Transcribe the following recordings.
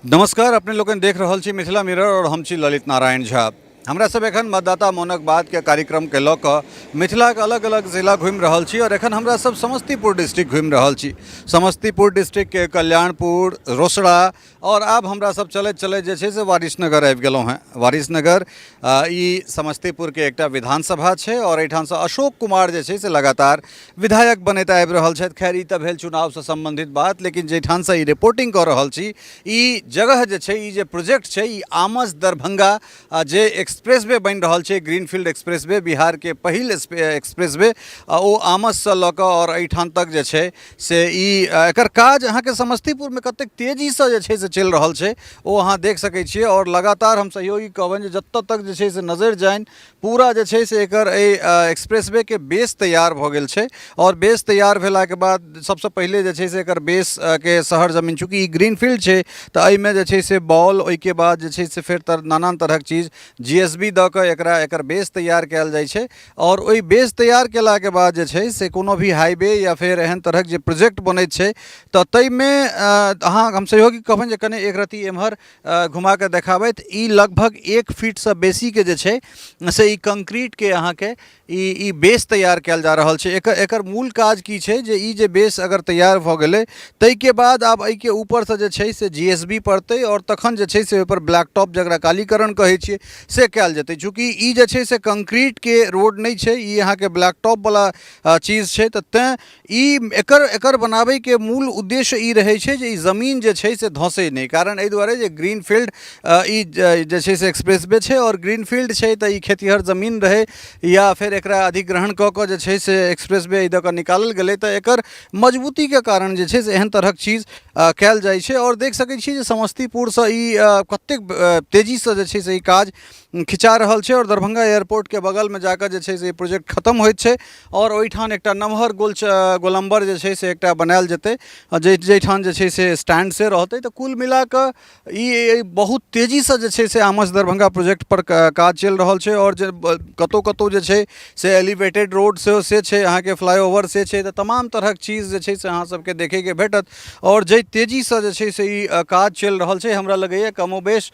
नमस्कार, अपने लोकनि देख रहल छी मिथिला मिरर और हम छी ललित नारायण झा। हमरा सब एखन मतदाता मोनक बात के कार्यक्रम के लऽ कऽ मिथिलाके अलग अलग जिला घुमि रहल छी और एखन हमरा सब समस्तीपुर डिस्ट्रिक्ट घुमि रहल छी। समस्तीपुर डिस्ट्रिक्टके कल्याणपुर, रोसड़ा और आब हमरा सब चलैत चलैत जे छै से वारिसनगर आबि गेलहुँ हेँ। वारिसनगर ई समस्तीपुरके एकटा विधानसभा छै और एहिठामसँ अशोक कुमार जे छै से लगातार विधायक बनैत आबि रहल छथि। खैर, ई तऽ भेल चुनावसँ सम्बन्धित बात, लेकिन जाहिठामसँ ई रिपोर्टिंग कऽ रहल छी, ई जगह जे छै, ई जे प्रोजेक्ट छै, ई आमस दरभंगा जे एक्सप्रेसवे बनि रहल छै, ग्रीनफील्ड एक्सप्रेसवे, बिहारके पहिल एक्सप्रेसवे, ओ आमससँ लऽ कऽ आओर एहिठाम तक जे छै से ई एकर काज अहाँके समस्तीपुरमे कतेक तेजीसँ जे छै से चलि रहल छै, ओ अहाँ देख सकै छियै। आओर लगातार हम सहयोगी कहबनि जे जतऽ तक जे छै से नजरि जानि, पूरा जे छै से एकर एहि एक्सप्रेसवेके बेस तैयार भऽ गेल छै। आओर बेस तैयार भेलाके बाद सबसँ पहिले जे छै से एकर बेसके शहर जमीन, चूँकि ई ग्रीन फील्ड छै, तऽ एहिमे जे छै से बॉल, ओहिके बाद जे छै से फेर नानान तरहक चीज जी एस बी दऽ कऽ एकरा एकर बेस तैयार कयल जाइ छै। आओर ओहि बेस तैयार केलाके बाद जे छै से कोनो भी हाईवे या फेर एहन तरहक जे प्रोजेक्ट बनैत छै, तऽ ताहिमे अहाँ हम सहयोगी कहबनि जे कने एक रत्ती एम्हर घुमा कऽ देखाबथि। ई लगभग 1 फीटसँ बेसीके जे छै से ई कंक्रीटके अहाँके ई बेस तैयार कयल जा रहल छै। एकर मूल काज की छै जे ई जे बेस अगर तैयार भऽ गेलै, ताहिके बाद आब एहिके ऊपरसँ जे छै से जी एस बी पड़तै आओर तखन जे छै से ओहिपर ब्लैक टॉप, जकरा कालीकरण कहै छियै, से कयल जेतै। चूँकि ई जे छै से कंक्रीटके रोड नहि छै, ई अहाँके ब्लैक टॉपवला चीज छै, तऽ तेँ ई एकर बनाबैके मूल उद्देश्य ई रहै छै जे ई जमीन जे छै से धँसै नहि। कारण एहि दुआरे जे ग्रीन फील्ड ई जे छै से एक्सप्रेसवे छै आओर ग्रीन फील्ड छै, तऽ ई खेतिहर जमीन रहै या फेर एकरा अधिग्रहण कऽ कऽ जे छै से एक्सप्रेसवे एहि दऽ कऽ निकालल गेलै, तऽ एकर मजबूतीके कारण जे छै से एहन तरहक चीज कयल जाइ छै। आओर देख सकै छी जे समस्तीपुरसँ ई कतेक तेजीसँ जे छै से ई काज खिचा रहल छै आओर दरभंगा एयरपोर्टके बगलमे जाकऽ जे छै से ई प्रोजेक्ट खतम होइत छै आओर ओहिठाम एकटा नमहर गोल गोलम्बर जे छै से एकटा बनायल जेतै, जाहिठाम जे छै से स्टैंड से रहतै। तऽ कुल मिलाकऽ ई बहुत तेजीसँ जे छै से आमस दरभंगा प्रोजेक्टपर काज चलि रहल छै। आओर जे कतहु कतहु जे छै से एलिवेटेड रोड सेहो से छै, अहाँके फ्लाई ओवर से छै, तऽ तमाम तरहक चीज जे छै से अहाँ सबके देखैके भेटत। आओर जाहि तेजीसँ जे छै से ई काज चलि रहल छै, हमरा लगैए कमोबेश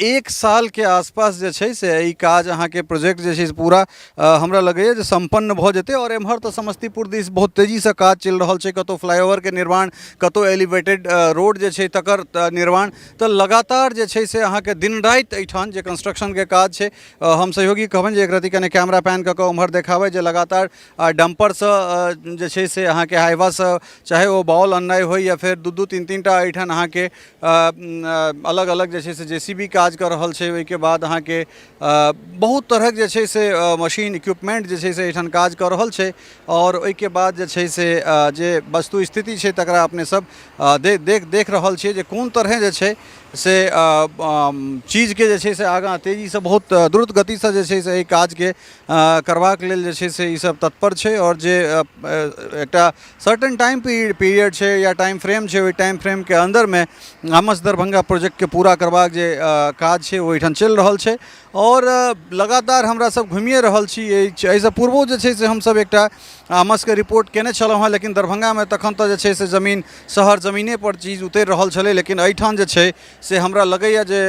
1 सालके आसपास जे छै से ई काज अहाँके प्रोजेक्ट जे छै से पूरा हमरा लगैए जे सम्पन्न भऽ जेतै। आओर एम्हर तऽ समस्तीपुर दिस बहुत तेजीसँ काज चलि रहल छै, कतहु फ्लाईओवरके निर्माण, कतहु एलिवेटेड रोड जे छै तकर निर्माण, तऽ लगातार जे छै से अहाँके दिन राति एहिठाम जे कंस्ट्रक्शनके काज छै। हम सहयोगी कहबनि जे एक रत्ती कने कैमरा पैन कऽ कऽ ओम्हर देखाबै जे लगातार डम्परसँ जे छै से अहाँके हाइवासँ, चाहे ओ बॉल अननाइ होइ या फेर 2-2 3-3 टा एहिठाम अहाँके अलग अलग जे छै से जे सी बी काज कऽ रहल छै। ओहिके बाद अहाँके बहुत तरहक जे छै से मशीन इक्विपमेंट जे छै से एहिठाम काज कऽ रहल छै। आओर ओहिके बाद जे छै से जे वस्तु स्थिति छै, तकरा अपने सब देख रहल छियै जे कोन तरहे जे छै से चीजके जे छै से आगाँ तेजीसँ, बहुत द्रुत गतिसँ जे छै से एहि काजके करबाक लेल जे छै से ईसब तत्पर छै। आओर जे एकटा सर्टन टाइम पीरियड छै या टाइम फ्रेम छै, ओहि टाइम फ्रेमके अन्दरमे आमस दरभंगा प्रोजेक्टके पूरा करबाक जे काज छै, ओ एहिठाम चलि रहल छै। आओर लगातार हमरा सब घुमिए रहल छी। एहिसँ पूर्वो जे छै से हमसब एकटा आमसके रिपोर्ट केने छलहुँ हेँ, लेकिन दरभंगामे तखन तऽ जे छै से जमीन शहर जमीनेपर चीज उतरि रहल छलै। लेकिन एहिठाम जे छै से हमरा लगैए जे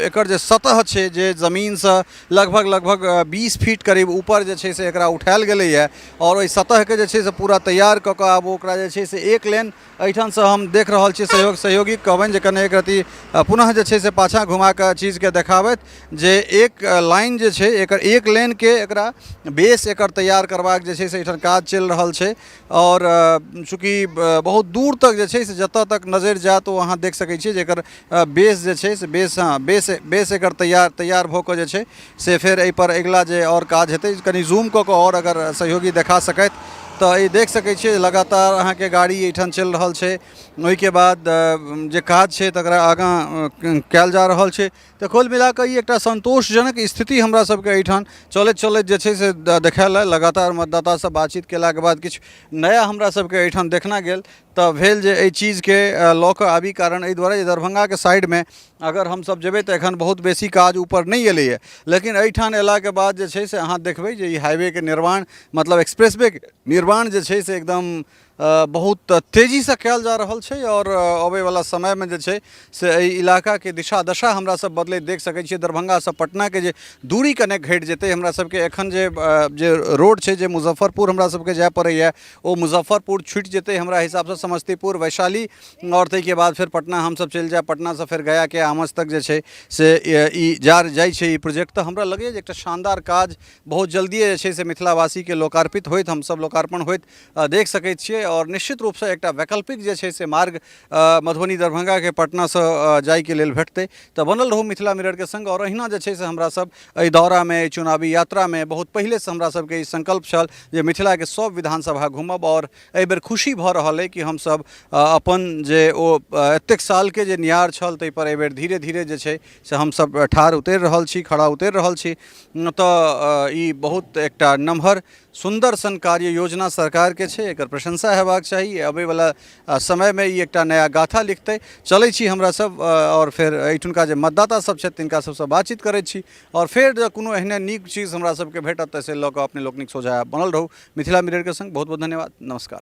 एकर जे सतह छै, जे जमीनसँ लगभग लगभग 20 फीट करीब ऊपर जे छै से एकरा उठायल गेलैए आओर ओहि सतहके जे छै से पूरा तैयार कऽ कऽ आब ओकरा जे छै से 1 लेन एहिठामसँ हम देख रहल छी। सहयोगी कहबनि जे कने एक रत्ती पुनः जे छै से पाछाँ घुमा कऽ चीजके देखाबथि जे 1 लाइन जे छै, एकर 1 लेनके एकरा बेस एकर तैयार करबाक जे छै से एहिठाम काज चलि रहल छै। आओर चूँकि बहुत दूर तक जे छै से जतऽ तक नजरि जायत, ओ अहाँ देख सकै छियै जे एकर बेस जे छै से बेस, हँ, बेस एकर तैयार भऽ कऽ जे छै से फेर एहिपर अगिला जे आओर काज हेतै। कनि जूम कऽ कऽ आओर अगर सहयोगी देखा सकथि तऽ ई देख सकै छियै, लगातार अहाँके गाड़ी एहिठाम चलि रहल छै। ओहिके बाद जे काज छै, तकरा आगाँ कयल जा रहल छै। तऽ कुल मिला कऽ ई एकटा सन्तोषजनक स्थिति हमरा सबके एहिठाम चलैत चलैत जे छै से देखायल। लगातार मतदातासँ बातचीत केलाके बाद किछु नया हमरा सबके एहिठाम देखना गेल, तऽ भेल जे एहि चीजके लऽ कऽ आबी। कारण एहि दुआरे जे दरभंगाके साइडमे अगर हमसब जेबै तऽ एखन बहुत बेसी काज ऊपर नहि एलैए, लेकिन एहिठाम अयलाके बाद जे छै से अहाँ देखबै जे ई हाईवेके निर्माण, मतलब एक्सप्रेसवेके निर्माण जे छै से एकदम बहुत तेजीसँ कयल जा रहल छै आओर अबैवला समयमे जे छै से एहि इलाकाके दिशा दशा हमरा सब बदलैत देख सकै छियै। दरभंगासँ पटनाके जे दूरी कने घटि जेतै। हमरा सबके एखन जे जे रोड छै, जे मुजफ्फरपुर हमरा सबके जाय पड़ैए, ओ मुजफ्फरपुर छुटि जेतै हमरा हिसाबसँ। समस्तीपुर, वैशाली आओर ताहिके बाद फेर पटना हमसब चलि जायब, पटनासँ फेर गयाके आमस तक जे छै से ई जा जाइ छै ई प्रोजेक्ट। तऽ हमरा लगैए जे एकटा शानदार काज बहुत जल्दिए जे छै से मिथिलावासीके लोकार्पित होइत, हमसब लोकार्पण होइत देख सकै छियै। आओर निश्चित रूपसँ एकटा वैकल्पिक जे छै से मार्ग मधुबनी दरभंगाके पटनासँ जाइके लेल भेटतै। तऽ बनल रहू मिथिला मिररके सङ्ग। आओर अहिना जे छै से हमरा सब एहि दौरामे, एहि चुनावी यात्रामे बहुत पहिलेसँ हमरा सबके ई संकल्प छल जे मिथिलाके सब विधानसभा घूमब। आओर एहिबेर खुशी भऽ रहल अइ कि हमसब अपन जे ओ एतेक सालके जे नियार छल, ताहिपर एहिबेर धीरे धीरे जे छै से हमसब ठाढ़ उतरि रहल छी, खड़ा उतरि रहल छी। तऽ ई बहुत एकटा नमहर सुन्दर सन कार्य योजना सरकारके छै, एकर प्रशंसा हेबाक चाही। अबैवला समयमे ई एकटा नया गाथा लिखतै। चलै छी हमरा सब आओर फेर एहिठुनका जे मतदाता सब छथि, तिनका सबसँ बातचीत करै छी। आओर फेर जँ कोनो एहने नीक चीज हमरा सबके भेटत तऽ से लऽ कऽ अपने लोकनिक सोझा आयब। बनल रहू मिथिला मिररके सङ्ग। बहुत बहुत धन्यवाद, नमस्कार।